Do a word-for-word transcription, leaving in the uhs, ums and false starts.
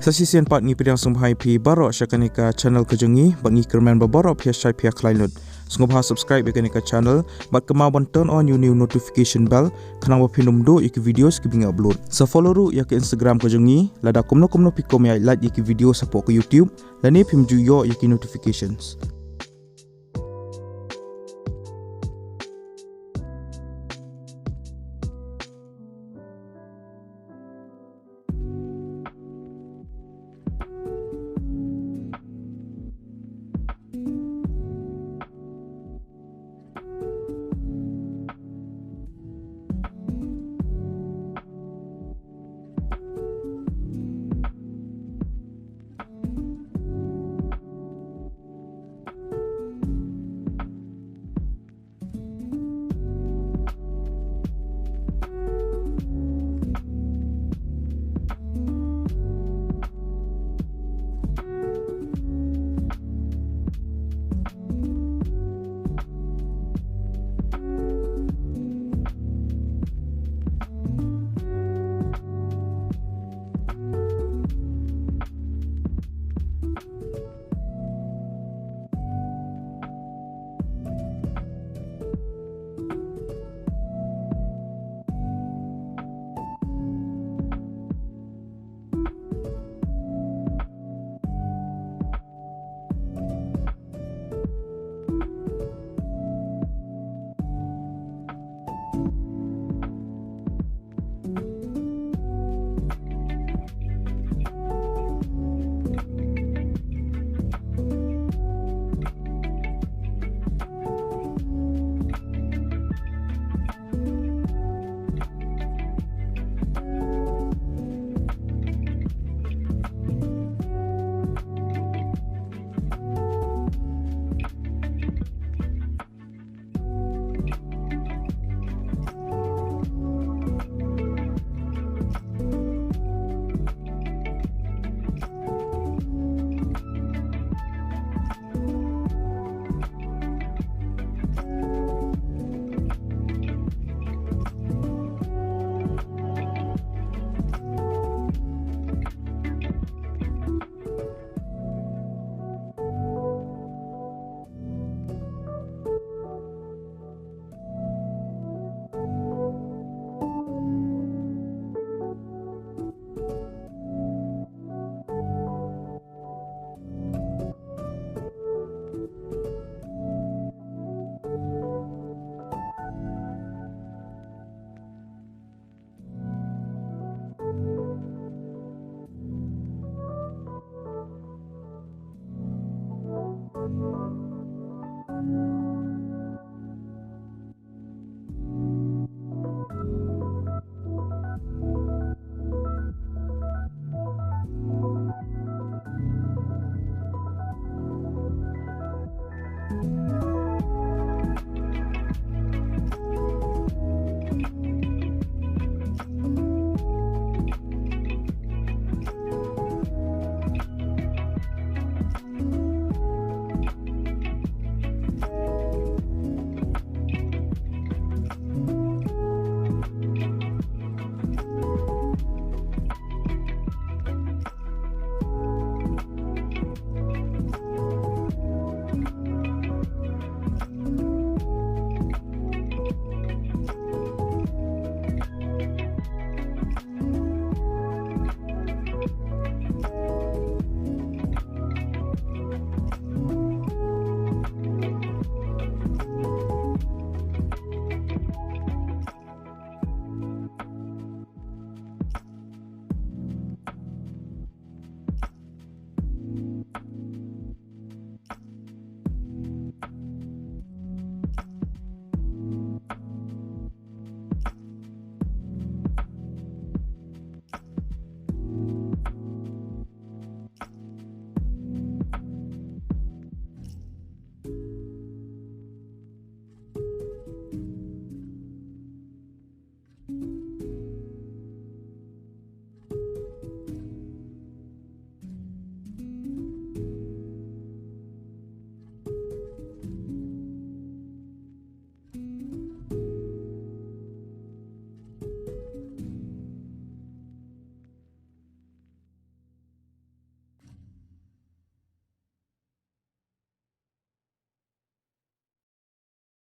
Sa shisien pat ngi pdiang sngewbha ïa phi baroh sha kane ka channel ka jong ngi, bad ngi kyrmen ba baroh phi ïa shait phi ïa khlaiñ lut. Sngewbha subscribe ïa kane ka channel, bad kynmaw ban turn on ïa une u notification bell, khnang ba phin ym duh ïa ki videos kiba ngi upload. Sa follow ruh ïa ka Instagram ka jong ngi, lada kumno kumno phi kwah ban ïa like ïa ki videos hapoh ka YouTube, lane phim ju ïoh ïa ki notifications.